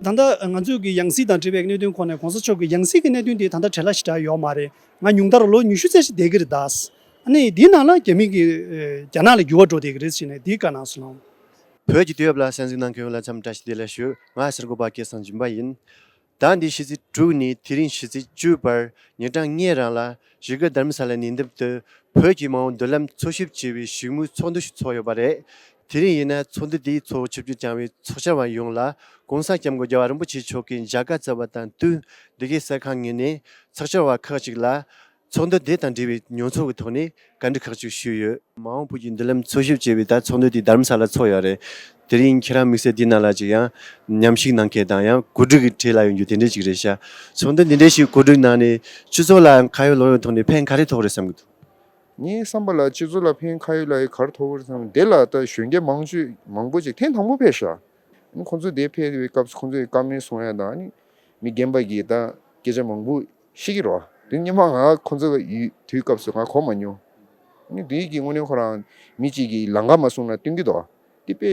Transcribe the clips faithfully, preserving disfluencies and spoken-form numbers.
ད་ལྟ་ང་ཚོས་ཀྱི་ཡང་སྲིད་དང་འབྲེལ་བའི་གནད་དོན་ཁོ་ནས་གོང་ས་མཆོག་གི་ཡང་སྲིད་ཀྱི་གནད་དོན་དེ་ད་ལྟ་བྲེལ་བ་ཞེ་དྲག་ཡོད་མ་རེད། ང་ཉུང་མཐར་ལོ་ཉི་ཤུ་ཙམ་ཞིག་བསྡད་ཀྱི་རེད་ད། ཨ་ནི་དེའི་ནང་ལ་རྒྱ་མི་གི་རྒྱ་ནག་ལ་འགྱུར་བ་འགྲོ་བསྡད་ཀྱི་རེད་ཟེར་ནས་དེའི་བཀའ་གནང་སོང་། བོད་ཀྱི་དུས་བབ་ལ་གསན་གཟིགས་གནང་མཁན་ཡོངས་ལ་འཚམས་བཀྲ་ཤིས་བདེ་ལེགས་ཞུ། ང་གསར་འགོད་པ་སྐལ་བཟང་སྦྱིན་པ་ཡིན། ཟླ་འདིའི་ཕྱི་ཚེས་དྲུག་ནས་དེ་རིང་ཕྱི་ཚེས་བཅུ་བར་ཉིན་གྲངས་ལྔའི་རིང་ལ་གཞིས་ཀ་རྡ་རམ་ས་ལའི་ཉེ་འདབས་དུ་བོད་ཀྱི་མ་འོངས་མདུན་ལམ་འཚོལ་ཞིབ་ཅེས་པའི་གཞིས་མོལ་ཚོགས་འདུ་ཞིག་ཚོགས་ཡོད་པ་རེད། དེ་རིང་ཡིན་ན་ཚོགས་འདུ་དེའི་ཚོགས་ཆིབས་བསྒྱུར་བསྐྱངས་པའི་ཚོགས་བཅར་བ་ཡོངས་ལ་༸གོང་ས་༸སྐྱབས་མགོན་རྒྱལ་བ་རིན་པོ་ཆེ་མཆོག་གིས་མཇལ་ཁ་བསྩལ་བ་དང་བསྟུན་འདི་གའི་གསར་ཁང་ངོས་ནས་ཚོགས་བཅར་བ་ཁག་ཅིག་ལ་ཚོགས་འདུ་དེ་དང་འབྲེལ་བའི་མྱོང་ཚོར་གྱི་ཐོག་ནས་བཀའ་འདྲི་ཁག་ཅིག་ཞུས་ཡོད། མ་འོངས་བོད་ཀྱི་མདུན་ལམ་འཚོལ་ཞིབ་ཅེས་པའི་ད་ཚོགས་འདུ་དེ་རྡ་རམ་ས་ལ་ཚོགས་ཡོད་རེད། དེ་རིང་ཁྱེད་རང་དམིགས་བསལ་འདི་ནང་ལ་ཅིག་ཡང་མཉམ་ཞུགས་གནང་མཁན་དང་ཡང་གོ་སྒྲིག་གི་གྲས་ལ་ཡོང་རྒྱུ་དེ་འདྲས་ཅིག་རེད་ཤག་ཚོགས་འདུ་འདི་འདྲས་ཤིག་གོ་སྒྲིག་གནང་ནས་སྤྱི་ཚོགས་ལ་ཁ་ཡོད་ལོ་ཡོད་ཐོག་ནས་ཕན་ག་རེ་ཐོགས་རེད་བསམ་གྱི་འདུག་ངའི་བསམ་པ་ལ་སྤྱི་ཚོགས་ལ་ཕན་ཁ་ཡོད་ལ་ཡོད་ག་རེ་ཐོགས་རེད་བསམ། དེ་ལ་ད་གཞོན་སྐྱེས་མང་ཆེ་མང་པོ་ཅིག་ཐེངས་དང་པོ་ཕེབས་ཤག་ཁོང་ཚོ་དེ་ཕེབས་པའི་སྐབས་སུ་ཁོང་ཚོས་བཀའ་མོལ་གསུང་ཡ་དང་ཨ་ནི་མི་རྒན་པ་གིས་ད་སྐད་ཆ་མང་པོ་བཤད་ཀྱི་རོ། དེ་སྔོན་མ་ང་ཁོང་ཚོ་ཡོད་དུས་སྐབས་སུ་ང་གོ་མ་མྱོང་། ཨ་ནི་དེ་གི་དངོས་གནས་ཁོ་རང་མི་གཅིག་གིས་ལམ་ཁ་མ་སོང་ན་སྟོན་གྱི་འདུག་དེ་དཔེ་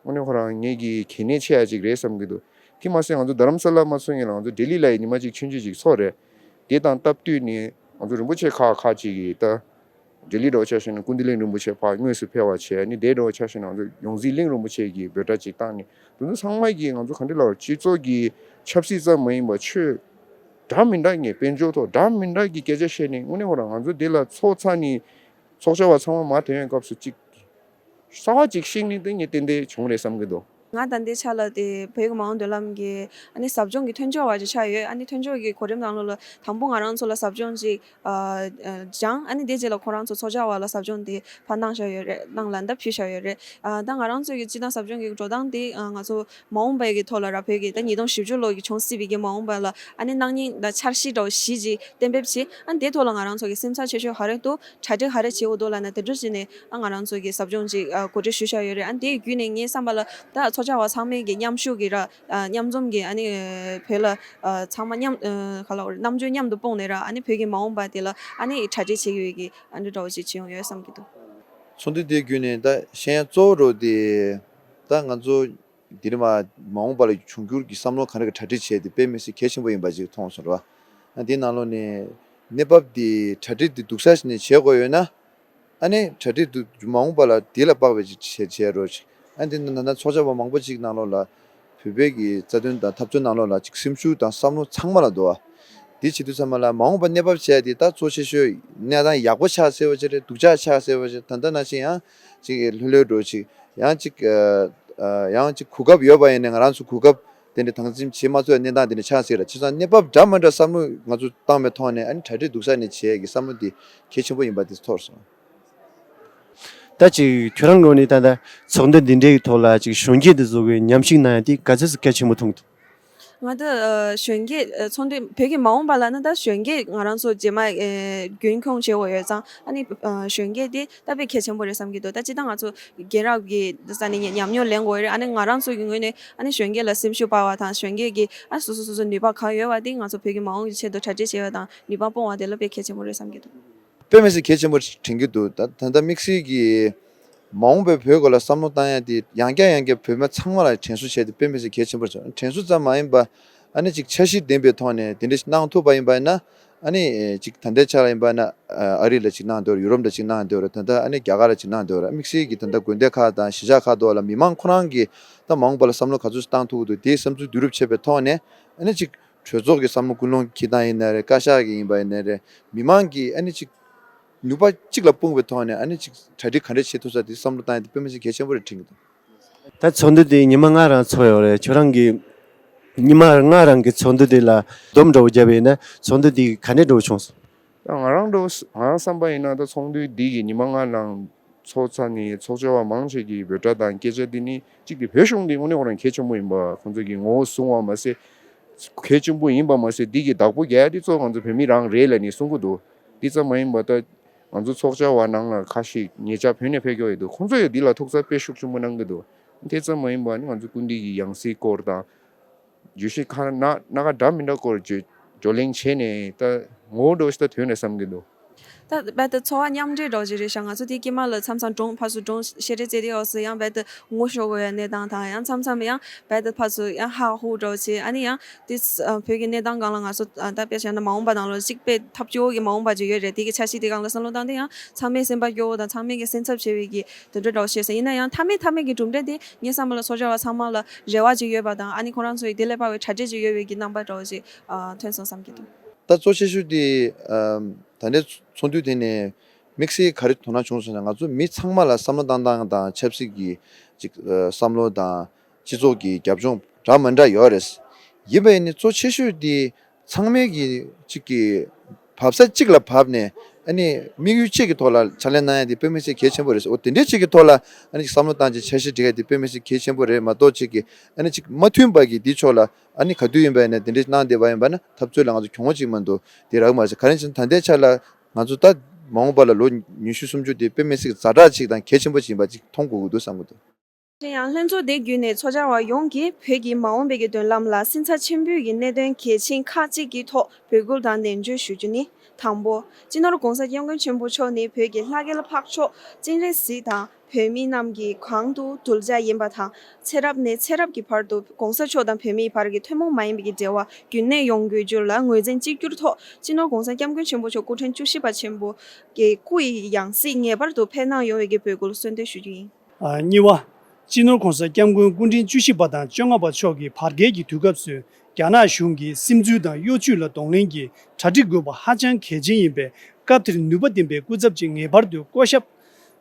དངོས་གནས་ཁོ་རང་ངེད་ཀྱི་གལ་གནད་ཆེ་ཡ་ཅིག་རེད་བསམ་གྱི་འདུག་དེ་མ་ཟད་ང་ཚོ་རྡ་རམ་ས་ལ་མ་ཚོགས་སྔོན་ལ་ང་ཚོ་ལྡི་ལི་ལ་ཡི་ཉི་མ་གཅིག་ཆུང་ཆུང་ཅིག་ཚོགས་རེད། དེ་དང་སྟབས་བསྟུན་ནས་ང་ཚོ་རིན་པོ་ཆེ་ཁག་ཁག་ཅིག་གིས་ད་ལྡི་ལི་འགྲོ་ཆ་བཞག་ན་ཀུན་བཏུས་གླིང་རིན་པོ་ཆེ་ཕར་དངོས་སུ་ཕེབས་པ་བྱས། ཨ་ནི་དེ་འགྲོ་ཆ་བཞག་ན་ང་ཚོ་ཡོངས་འཛིན་གླིང་རིན་པོ་ཆེ་གི་འབོད་སྒྲ་ཅིག་བཏང་ནས་དེ་ཚོ་ཚང་མ་གིས་ང་ཚོ་ག་འདྲ་ལབ་སྤྱི་ཚོགས་ཀྱི་ཆབ་སྲིད་ཙམ་མ་ཡིན་པར་ཆོས་འདྲ་མི་འདྲ་ངས་དཔལ་འབྱོར་ཐོག་འདྲ་མི་འདྲ་གི་སྐད་ཆ་བཤད་ནས་དངོས་གནས་ཁོ་རང་ང་ཚོ་འདི་ལ་ཚོགས་ཚར་ནས་ཚོགས་བཅར་བ་ཚང་མ་མར་ཐོན་ཡོང་སྐབས་སུ་ཅིག་གསར་པ་ཅིག་ཤེས་ནི་དེ་ངས་ཏན་ཏན་བྱུང་རེད་བསམ་གྱི་འདུག་ང་ད་ལྟའི་ཆ་ལ་དེ་བོད་ཀྱི་མ་འོངས་མདུན་ལམ་གྱི་ཨ་ནི་ཟབ་སྦྱོང་གི་མཐུན་སྦྱོར་བ་ཅིག་ཆགས་ཡོད། ཨ་ནི་མཐུན་སྦྱོར་གྱི་གོ་རིམ་ནང་ལོགས་ལ་དང་པོ་ང་རང་ཚོ་ལ་ཟབ་སྦྱོང་ཅིག་ཨ་ཨ་སྦྱངས། ཨ་ནི་དེ་རྗེས་ལ་ཁོ་རང་ཚོ་ཚོགས་བཅར་བ་ལ་ཟབ་སྦྱོང་དེ་ཕར་གནང་བཞག་ཡོད་རེད། གནང་ལ་འདབ་ཕྱི་བཞག་ཡོད་རེད། ཨ་ད་ང་རང་ཚོ་གི་སྤྱི་བཏང་ཟབ་སྦྱོང་གི་འགྲོ་སྟངས་དེ་ཨ་ང་ཚོ་མ་འོངས་པའི་གི་ཐོག་ལ་ར་བོད་ཀྱི་ད་ཉིས་སྟོང་བཞི་བཅུ་ལོ་གི་བྱུང་སྲིད་པའི་གི་མ་འོངས་པ་ལ་ཨ་ནི་གནང་སྙིང་དང་འཆར་གཞི་འདྲ་བོ་བཞི་ཅིག་གཏན་འབེབས་བྱས། ཨ་ནི་དེ་ཐོག་ལ་ང་རང་ཚོ་གི་སེམས་འཚབ་ཆེ་ཤོས་ག་རེ་འདུག་གྲ་སྒྲིག་ག་རེ་བྱེད་དགོས་འདུག་ལབ་ན་དེ་འདྲ་བྱས་ནས་ཨ་ང་རང་ཚོ་གི་ཟབ་སྦྱོང་ཅིག་ཨ་གོ་སྒྲིག་ཞུས་བཞག་ཡོད་རེད། ཨ་ནི་དེའི་བརྒྱུད་ནས་ངའི་བསམ་པ་ལ་ད་ཚོགས་བཅར་བ་ཚང་མས་གི་མཉམ་ཞུགས་གི་ར་ཨ་མཉམ་འཛོམས་གི་ཨ་ནི་བོད་ལ་ཨ་ཚང་མ་མཉམ་ཨ་ག་ལབ་དགོས་རེད། རྣམ་དཔྱོད་མཉམ་དུ་སྤུངས་ནས་ར་ཨ་ནི་བོད་ཀྱི་མ་འོངས་པ་དེ་ལ་ཨ་ནི་གྲ་སྒྲིག་བྱེད་ཀྱི་ཡོད་ཀྱི་ཨ་འདྲ་འདྲ་བོ་ཅིག་བྱེད་ཡོང་ཡོད་བསམ་གྱི་འདུག་ཚོགས་འདུ་དེའི་བརྒྱུད་ནས་ད་ཤེས་ཡོན་གཙོ་བོ་རུ་དེ་ད་ང་ཚོ་འདི་ནས་མ་མ་འོངས་པ་ལ་འབྱུང་འགྱུར་གྱི་བསམ་བློ་ག་འདྲ་གི་གྲ་སྒྲིག་བྱས་ཏེ་དཔེ་མི་སྲིད་གལ་ཆེན་པོ་ཡིན་པ་ཅིག་མཐོང་སོང་ར། ཨ་འདི་ནང་ལོགས་ནས་གནས་བབ་འདི་གྲ་སྒྲིག་འདི་སྡུག་ས་ཞིག་ནས་བྱེད་དགོས་ཡོད་ན། ཨ་ནི་གྲ་སྒྲིག་འདི་མ་འོངས་པ་ལ་འདི་ལ་དཔག་པའི་ཅིག་བྱེད་བྱེད་རོགས་ཅིག་ཨ་འདི་ནང་ན་ཚོགས་བཅར་བ་མང་པོ་ཅིག་ནང་ལོགས་ལ་བོད་པའི་གི་རྩ་དོན་དང་འཐབ་རྩོད་ནང་ལོགས་ལ་ཅིག་སེམས་ཤུགས་དང་བསམ་བློ་ཚང་མ་ལ་འདུག་ཨ། འདི་བྱེད་དུས་ཚང་མ་ལ་མ་འོངས་པ་གནས་བབ་བྱས་ཏེ་ད་གཙོ་ཆེ་ཤོས་གནས་སྟངས་ཡག་པོ་ཆགས་ཟེར་བ་ཅིག་རེད། སྡུག་ཅག་ཆགས་ཟེར་བ་ཅིག་ད་ལྟ་ནང་བཞིན་ཡང་ཅིག་ལྷོད་ལྷོད་འགྲོ་ཅིག་ཡང་ཅིག་ཨ་ཡང་ཅིག་གོ་སྐབས་ཡོད་པ་ཡིན་ན་ང་རང་ཚོ་གོ་སྐབས་དེ་འདྲ་དང་འཛིན་བྱེད་མ་ཐུབ་པའི་གནས་སྟངས་དེ་འདྲ་ཆགས་སྲིད་ལ། བྱས་ཙང་གནས་བབ་འདྲ་མ་འདྲ་བསམ་བློ་ང་ཚོ་བཏང་བའི་ཐོག་ནས་ཨ་ནི་གྲ་སྒྲིག་སྡུག་ས་ནས་བྱེད་ཀྱི་བསམ་བློ་དེ་གལ་ཆེན་པོ་ཡིན་པ་དེ་ཚོར་སོང་། ད་ཅིག་ཁྱོད་རང་ངོས་ནས་ད་ལྟ་ཚོགས་འདུ་འདི་འདྲའི་ཐོག་ལ་ཅིག་གཞོན་སྐྱེས་དེ་ཚོ་གི་མཉམ་ཞུགས་གནང་ཡ་དེ་ག་ཚོད་ཙམ་གལ་ཆེན་པོ་མཐོང་གི་འདུག་ང་ད་ཨ་གཞོན་སྐྱེས་ཨ་ཚོགས་འདུ་བོད་ཀྱི་མ་འོངས་པ་ལབ་ན་ད་གཞོན་སྐྱེས་ང་རང་ཚོ་རྗེས་མ་ཨ་རྒྱུན་འཁྱོངས་བྱེད་དགོས་ཡོད་ཙང་ཨ་ནི་ཨ་གཞོན་སྐྱེས་དེ་ད་དཔེ་གལ་ཆེན་པོ་རེད་བསམ་གྱི་འདུག་ད་སྤྱིར་བཏང་ང་ཚོ་རྒན་རབས་ཀྱི་ས་ནས་ཉམས་མྱོང་ལེན་དགོས་རེད། ཨ་ནི་ང་རང་ཚོ་གི་ངོས་ནས་ཨ་ནི་གཞོན་སྐྱེས་ལ་སེམས་ཤུགས་སྤར་བ་དང་གཞོན་སྐྱེས་ཀྱི་ཨ་སོ་སོ་སོ་སོ་ནུས་པ་གང་ཡོད་པ་དེ་ང་ཚོ་བོད་ཀྱི་མ་འོངས་ཀྱི་ཆེད་དུ་གྲ་སྒྲིག་བྱེད་པ་དང་ནུས་པ་སྤུངས་པ་དེ་ལ་དཔེ་གལ་ཆེན་པོ་རེད་བསམ་གྱི་འདུག་དཔེ་མི་སྲིད་གལ་ཆེན་པོ་དྲན་གྱི་འདུག་ད་ད་ལྟ་དམིགས་བསལ་གྱི་མ་འོངས་པའི་བོད་སྐོར་ལ་བསམ་བློ་བཏང་ཡ་དེ་ཡང་བསྐྱར་ཡང་བསྐྱར་བོད་མི་ཚང་མ་ལ་དྲན་གསོ་བྱས་ཏེ་དཔེ་མི་སྲིད་གལ་ཆེན་པོ་རེད། དྲན་གསོ་ཙམ་མ་ཡིན་པ་ཨ་ནི་ཅིག་འཆར་གཞི་ལྡན་པའི་ཐོག་ནས་དེ་འདྲ་ཞིག་གནང་ཐུབ་པ་ཡིན་པ་ཡིན་ན་ཨ་ནི་ཅིག་ད་ལྟའི་ཆ་ལ་ཡིན་པ་ན་ཨ་རི་ལ་ཅིག་གནང་འདོད་རེད། ཡུ་རོབ་ལ་ཅིག་གནང་འདོད་རེད། ད་ལྟ་ཨ་ནི་རྒྱ་གར་ལ་ཅིག་གནང་འདོད་རེད། དམིགས་བསལ་གྱི་ད་ལྟ་དགོན་སྡེ་ཁག་དང་གཞིས་ཆགས་ཁག་ཐོག་ལ་མི་མང་ཁོ་རང་གིས་ད་མ་འོངས་པ་ལ་བསམ་བློ་ག་ཚོད་ཅིག་བཏང་ཐུབ་ཀྱི་འདུག་དེའི་བསམ་ཚུལ་བསྡུ་རུབ་བྱས་པའི་ཐོག་ནས་ཨ་ནི་ཅིག་གྲོས་ཚོགས་ཀྱི་བསམ་བློ་ཀུན་སློང་འཁྱེར་སྟངས་ཡིན་ན་རེད། བཀའ་ཤག་གི་ཡིན་པ་ཡིན་ན་རེད། མི་མང་གིས་ཨ་ནི་ཅིག་ནུས་པ་གཅིག་ལ་སྤུངས་པའི་ཐོག་ནས་ཨ་ནི་ཅིག་གྲ་སྒྲིག་ག་འདྲ་བྱེད་ཐུབ་ས་དེ་བསམ་བློ་བཏང་ཡ་དེ་དཔེ་མི་སྲིད་གལ་ཆེན་པོ་རེད་དྲན་གྱི་འདུག་ད་ཚོགས་འདུ་དེ་ཉི་མ་ལྔ་རང་ཚོགས་ཡོད་རེད། ཁྱོད་རང་གིས་ཉི་མ་ལྔ་རང་གི་ཚོགས་འདུ་དེ་ལ་སྡོམ་འདྲ་བོ་བརྒྱབ་པ་ཡིན་ན་ཚོགས་འདུ་དེ་ག་འདྲ་འདྲ་བོ་བྱུང་སོང་། ད་ང་རང་འདྲ་བོ་ང་རང་བསམ་པ་ཡིན་ན་ད་ཚོགས་འདུ་འདི་གི་ཉི་མ་ལྔ་ནང་ཚོགས་ཚར་ནས་ཚོགས་བཅར་བ་མང་ཆེ་གི་འབོད་སྒྲ་དང་སྐད་ཆ་འདི་ནི་གཅིག་དེ་བོད་གཞུང་འདི་དངོས་གནས་ཁོ་རང་གལ་ཆེན་པོ་ཡིན་པ་ཁོང་ཚོ་གི་ངོ་བོ་བཟུང་བ་མ་ཟད། གལ་ཆེན་པོ་ཡིན་པ་མ་ཟད་འདི་གི་བདག་པོ་རྒྱག་ཡ་འདི་གཙོ་བོ་ང་ཚོ་བོད་མི་རང་རེད་ལབ་ནས་གསུང་གི་འདུག་འདི་ཙམ་མ་ཡིན་པ་ད་ང་ཚོ་ཚོགས་བཅར་བ་ནང་ལ་ཁ་ཤས་ཉེ་ཆར་བོད་ནས་ཕེབས་མཁན་ཡོད་འདུག་ཁོང་ཚོ་ཡང་འདི་ལ་ཐུགས་འཚབ་དཔེ་ཤུགས་ཆེན་པོ་གནང་གི་འདུག་དེ་ཙམ་མ་ཡིན་པ་ནི་ང་ཚོ་སྐུ་མདུན་གྱི་ཡང་སྲིད་སྐོར་དང་། བརྗོད་གཞི་ཁག་སྣ་སྣ་ཁ་འདྲ་མི་འདྲ་སྐོར་བརྗོད་བགྲོ་གླེང་བྱས་ནས་ད་ངོ་བོ་འདྲ་བོ་ཞིག་ད་ཐོན་ནས་བསམ་གྱི་འདུག་ད་རྦད་དེ་འཚོ་བ་མཉམ་འདྲེས་འདྲ་བོ་ཅིག་རེད་ཤག་ང་ཚོ་དེ་དཀྱིལ་མ་ལ་མཚམས་མཚམས་གྲོངས་ཕར་ཚུར་གྲོངས་བཤད་རེས་བྱེད་དུས་ཡོད་སྲིད། ཡང་རྦད་དེ་ངུ་ཤོར་དགོས་ཡ་གནས་སྟངས་དང་། ཡང་མཚམས་མཚམས་ཡང་རྦད་དེ་ཕར་ཚུར་ཡང་ཧ་ཧུ་འདྲ་བོ་བྱེད། ཨ་ནི་ཡང་དེ་བོད་ཀྱི་གནས་སྟངས་སྒང་ལ་ང་ཚོ་ད་དཔེ་བཞག་ན་མ་འོངས་པ་ནང་ལོགས་གཅིག་དཔེ་ཐབས་སྐྱོ་བོ་གི་མ་འོངས་པ་ཅིག་ཡོད་རེད། དེ་གི་འཆར་གཞི་དེ་སྒང་ལ་བསམ་བློ་བཏང་དུས་ཡང་ཚང་མས་སེམས་པ་སྐྱོ་བོ་དང་ཚང་མས་ཀྱི་སེམས་འཚབ་བྱེད་པའི་གི་དེ་འདྲ་འདྲ་བོ་བཤད་སྲིད། ཡིན་ན་ཡང་མཐའ་མའི་མཐའ་མའི་གི་གྲུབ་འབྲས་དེ་ངའི་བསམ་པ་ལ་ཚོགས་བཅར་བ་ཚང་མ་ལ་རེ་བ་ཅིག་ཡོད་པ་དང་། ཨ་ནི་ཁོ་རང་ཚོ་ཡི་དེ་ལས་ལྷག་པའི་གྲ་སྒྲིག་ཅིག་ཡོད་པའི་གི་རྣམ་པ་འདྲ་བོ་ཅིག་ཐོན་སོང་བསམ་གྱི་འདུག་ད་གཙོ་ཆེ་ཤོས་དེ་ཨམ་ད་ལྟའི་ཚོགས་འདུ་དེ་ནས་དམིགས་བསལ་ག་རེ་དོ་སྣང་བྱུང་སོང་ན། ང་ཚོ་མི་ཚང་མ་ལ་བསམ་བློ་བཏང་སྟངས་དང་ཆབ་སྲིད་ཀྱི་ཅིག་ཨ་བསམ་བློ་དང་སྤྱི་ཚོགས་ཀྱི་རྒྱབ་ལྗོངས་འདྲ་མི་འདྲ་ཡོད་རེད། ཡིན་པ་ཡིན་ནའི་གཙོ་ཆེ་ཤོས་དེ་ཚང་མས་ཀྱི་ཅིག་གི་བབས་ས་གཅིག་ལ་བབས་ནས། ཨ་ནི་དམིགས་ཡུལ་གཅིག་གི་ཐོག་ལ་ཕྱག་ལས་གནང་ཡ་དེ་དཔེ་མི་སྲིད་གལ་ཆེན་པོ་རེད། འོ་དེ་འདྲའི་གཅིག་གི་ཐོག་ལ་ཨ་ནི་བསམ་བློ་བཏང་ཅིག་འཆར་གཞི་སྒྲིག་ཡ་དེ་དཔེ་མི་སྲིད་གལ་ཆེན་པོ་རེད་མ་གཏོགས། ཅིག་གི་ཨ་ནི་ཅིག་མ་མཐུན་པ་གི་དེའི་ཕྱོགས་ལ་ཨ་ནི་ག་དུས་ཡིན་པ་ཡིན་ན་དེ་འདྲའི་གནང་བསྡད་པ་ཡིན་པ་ན་འཐབ་རྩོད་ལ་ང་ཚོ་གྱོང་པོ་གཅིག་མ་འདུག་དེ་རག་མ་རེད། ག་རེ་ཡིན་ཟེར་ན་ད་ལྟའི་ཆ་ལ་ང་ཚོ་ད་མ་འོངས་པ་ལ་ལོ་ཉི་ཤུ་སུམ་ཅུ་དེ་དཔེ་མི་སྲིད་ཛ་དྲག་ཅིག་དང་གལ་ཆེན་པོ་ཅིག་ཡིན་པ་ཅིག་མཐོང་དགོས་ཀྱི་འདུག་བསམ་གྱི་འདུག་དེ་ཡང་ལྷན་ཚོགས་དེ་བརྒྱུད་ནས་ཚོགས་བཅར་བ་ཡོངས་ཀྱིས་བོད་ཀྱི་མ་འོངས་པའི་གི་མདུན་ལམ་ལ་སེམས་འཚབ་ཆེན་པོའི་གི་གནད་དོན་གལ་ཆེན་ཁག་ཅིག་གི་ཐོག་འབོད་སྐུལ་དང་ནན་བརྗོད་ཞུ་རྒྱུ་ནི། དང་པོ། སྤྱི་ནོར་༸གོང་ས་༸སྐྱབས་མགོན་ཆེན་པོ་མཆོག་ནི་བོད་ཀྱི་ལྷ་སྐལ་འཕགས་མཆོག་སྤྱན་རས་གཟིགས་དང་། བོད་མི་རྣམས་ཀྱིས་གང་དུ་གདུལ་བྱ་ཡིན་པ་དང་། ཚེ་རབས་ནས་ཚེ་རབས་ཀྱི་བར་དུ་༸གོང་ས་མཆོག་དང་བོད་མིའི་བར་གྱི་ཐུན་མོང་མ་ཡིན་པའི་གི་འབྲེལ་བ་རྒྱུན་གནས་ཡོང་དགོས་རྒྱུ་ལ་ངོས་འཛིན་གཅིག་གྱུར་ཐོག་སྤྱི་ནོར་༸གོང་ས་༸སྐྱབས་མགོན་ཆེན་པོ་མཆོག་སྐུ་ཕྲེང་བཅུ་བཞི་པ་ཆེན་པོ་གི་སྐུ་ཡི་ཡང་སྲིད་ངེས་པར་དུ་ཕེབས་གནང་ཡོང་བའི་གི་འབོད་སྐུལ་གསོལ་འདེབས་ཞུ་རྒྱུ་ཡིན། ཨ། གཉིས་པ། སྤྱི་ནོར་༸གོང་ས་༸སྐྱབས་མགོན་སྐུ་ཕྲེང་བཅུ་བཞི་པ་དང་བཅོ་ལྔ་པ་མཆོག་གིས་བར་བརྒལ་གྱི་དུས་སྐབས་སུ་རྒྱ་ནག་གཞུང་གི་སིམ་འཛུལ་དང་གཡོ་ཇུས་ལ་གདོང་ལེན་གྱིས་གྲ་སྒྲིག་དགོས་པ་ཧ་ཅང་གལ་ཆེན་ཡིན་པས། སྐབས་དེར་ནུས་པ་ལྡན་པའི་སྐུ་ཚབ་ཅིག་ངེས་པར་དུ་བསྐོ་བཞག་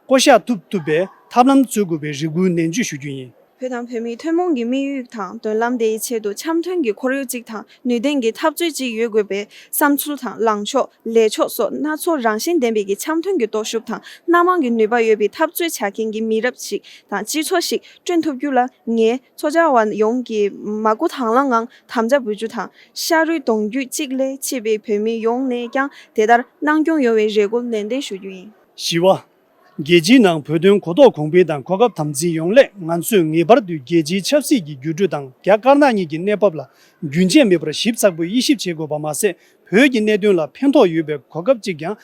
བསྐོ་བཞག་ཐུབ་ཐུབ་པའི་ཐབས་ལམ་འཚོལ་དགོས་པའི་རེ་སྐུལ་ནན་བརྗོད་ཞུ་རྒྱུ་ཡིན། བོད་དང་བོད་མིའི་ཐུན་མོང་གི་དམིགས་ཡུལ་དང་མདུན་ལམ་དེའི་ཆེད་དུ་འཆམ་མཐུན་གྱི་ཁོར་ཡུག་ཅིག་དང་ནུས་ལྡན་གྱི་འཐབ་རྩོད་ཅིག་ཡོད་དགོས་པའི་བསམ་ཚུལ་དང་ལངས་ཕྱོགས། ལས་ཕྱོགས་སོགས་སྣ་ཚོགས་རང་བཞིན་ལྡན་པའི་གི་འཆམ་མཐུན་གྱི་སྟོབས་ཤུགས་དང་སྣ་མང་གི་ནུས་པ་ཡོད་པའི་འཐབ་རྩོད་བྱ་མཁན་གྱི་མི་རབས་ཤིག་དང་སྤྱི་ཚོགས་ཤིག་བསྐྲུན་ཐུབ་རྒྱུ་ལ་ངས་ཚོགས་བཅར་བ་ཡོངས་ཀྱིས་མ་སྐུལ་དང་བླངས་ངང་དམ་བཅའ་འབུལ་རྒྱུ་དང་། ཤ་རུས་གདུང་རྒྱུད་གཅིག་ལས་མཆེད་པའི་བོད་མི་ཡོངས་ནས་ཀྱང་དེ་ལྟར་གནང་སྐྱོང་ཡོང་བའི་རེ་སྐུལ་ནན་ཏན་ཞུ་རྒྱུ་ཡིན། བཞི་པ། རྒྱལ་སྤྱིའི་ནང་བོད་དོན་གོ་རྟོགས་གོང་འཕེལ་དང་གོ་སྐབས་དམ་འཛིན་ཡོང་སླད། ང་ཚོས་ངེས་པར་དུ་རྒྱལ་སྤྱིའི་ཆབ་སྲིད་ཀྱི་འགྱུར་འགྲོས་དང་རྒྱ་དཀར་ནག་གཉིས་ཀྱི་གནས་བབ་ལ་རྒྱུན་ཆད་མེད་པར་ཞིབ་ཚགས་པོས་དབྱེ་ཞིབ་བྱེད་དགོས་པ་མ་ཟད། བོད་ཀྱི་གནད་དོན་ལ་ཕན་ཐོགས་ཡོད་པའི་གོ་སྐབས་གཅིག་ཀྱང་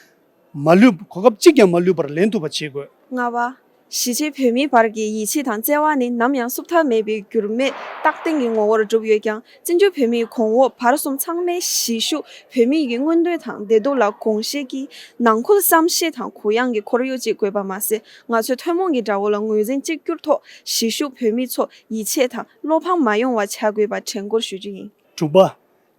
མ་ལུས། གོ་སྐབས་གཅིག་ཀྱང་མ་ལུས་པར་ལེན་ཐུབ་པ་བྱེད་དགོས། ལྔ་པ། གཞིས་བྱེས་བོད་མིའི་བར་གྱི་ཡིད་ཆེས་དང་བརྩེ་བ་ནི་ནམ་ཡང་བསུབ་ཐབས་མེད་པའི་འགྱུར་མེད་རྟག་བརྟན་གྱི་ངོ་བོར་གྲུབ་ཡོད་ཀྱང་། བཙན་བྱོལ་བོད་མིའི་གོང་འོག་བར་གསུམ་ཚང་མས་གཞིས་བཞུགས་བོད་མིའི་གི་མངོན་འདོད་དང་བདེ་སྡུག་ལ་དགོངས་བཞེས་ཀྱིས་ནང་ཁུལ་བསམ་ཤེས་དང་གུ་ཡངས་ཀྱི་ཁོར་ཡུག་ཅིག་དགོས་པ་མ་ཟད། ང་ཚོས་ཐུན་མོང་གི་དགྲ་བོ་ལ་ངོས་འཛིན་གཅིག་གྱུར་ཐོག་གཞིས་བཞུགས་བོད་མི་ཚོ་ཡིད་ཆེས་དང་བློ་ཕམ་མ་ཡོང་བ་བྱ་དགོས་པ་དྲན་སྐུལ་ཞུ་རྒྱུ་ཡིན། དྲུག་པ།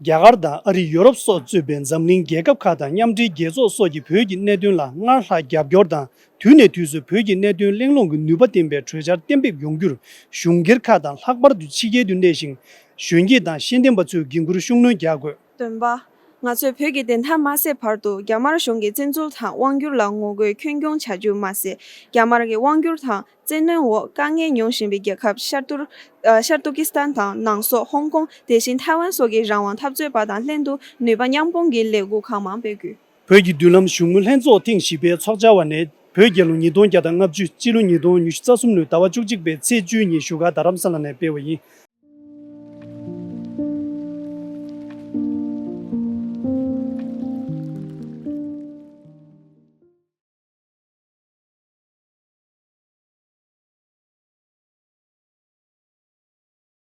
རྒྱ་གར་དང་ཨ་རི། ཡོ་རོབ་སོགས་གཙོས་པའི་འཛམ་གླིང་རྒྱལ་ཁབ་ཁག་དང་མཉམ་འབྲེལ་རྒྱལ་ཚོགས་སོགས་ཀྱིས་བོད་ཀྱི་གནད་དོན་ལ་སྔར་ལྷག་རྒྱབ་སྐྱོར་དང་། དུས་ནས་དུས་སུ་བོད་ཀྱི་གནད་དོན་གླེང་སློང་གི་ནུས་པ་ལྡན་པའི་གྲོས་འཆར་གཏན་འབེབས་ཡོང་རྒྱུར། གཞུང་སྒེར་ཁག་དང་ལྷག་པར་དུ་ཕྱི་རྒྱལ་དུ་གནས་ཤིང་གཞོན་སྐྱེས་དང་ཤེས་ལྡན་པ་ཚོས་འགན་འཁུར་ཤུགས་སྣོན་རྒྱག་དགོས། བདུན་པ། ང་ཚོས་བོད་ཀྱི་བདེན་མཐའ་མ་གསལ་བར་དུ་རྒྱ་དམར་གཞུང་གི་བཙན་འཛུལ་དང་དབང་བསྒྱུར་ལ་ངོ་རྒོལ་ཁྱོན་སྐྱོང་བྱ་རྒྱུ་མ་ཟད། རྒྱ་དམར་གྱི་དབང་བསྒྱུར་དང་བཙན་གནོན་འོག་དཀའ་ངལ་མྱོང་བཞིན་པའི་རྒྱལ་ཁབ་ཤར་ཏུར། ཨ། ཤར་ཏུར་ཀི་སི་ཐན་དང་ནང་སོག་ཧོང་ཀོང་། དེ་བཞིན་ཐའེ་ཝན་སོགས་ཀྱི་རང་དབང་འཐབ་རྩོད་པ་དང་ལྷན་དུ་ནུས་པ་མཉམ་སྤུངས་ཀྱིས་ལས་འགུལ་གང་མང་སྤེལ་དགོས། བོད་ཀྱི་མདུན་ལམ་གཞུང་དངུལ་ལྷན་ཚོགས་ཐེངས་བཞི་པའི་ཚོགས་བཅར་བ་ནས། བོད་རྒྱལ་ལོ་ཉིས་སྟོང་བརྒྱ་དང་ལྔ་བཅུ། སྤྱི་ལོ་ཉིས་སྟོང་ཉི་ཤུ་རྩ་གསུམ་ལོའི་ཟླ་བ་བཅུ་གཅིག་པའི་ཚེས་བཅུ་ཉིན་བཞུགས་སྒར་རྡ་རམ་ས་ལ་ནས་སྤེལ་བ་ཡིན།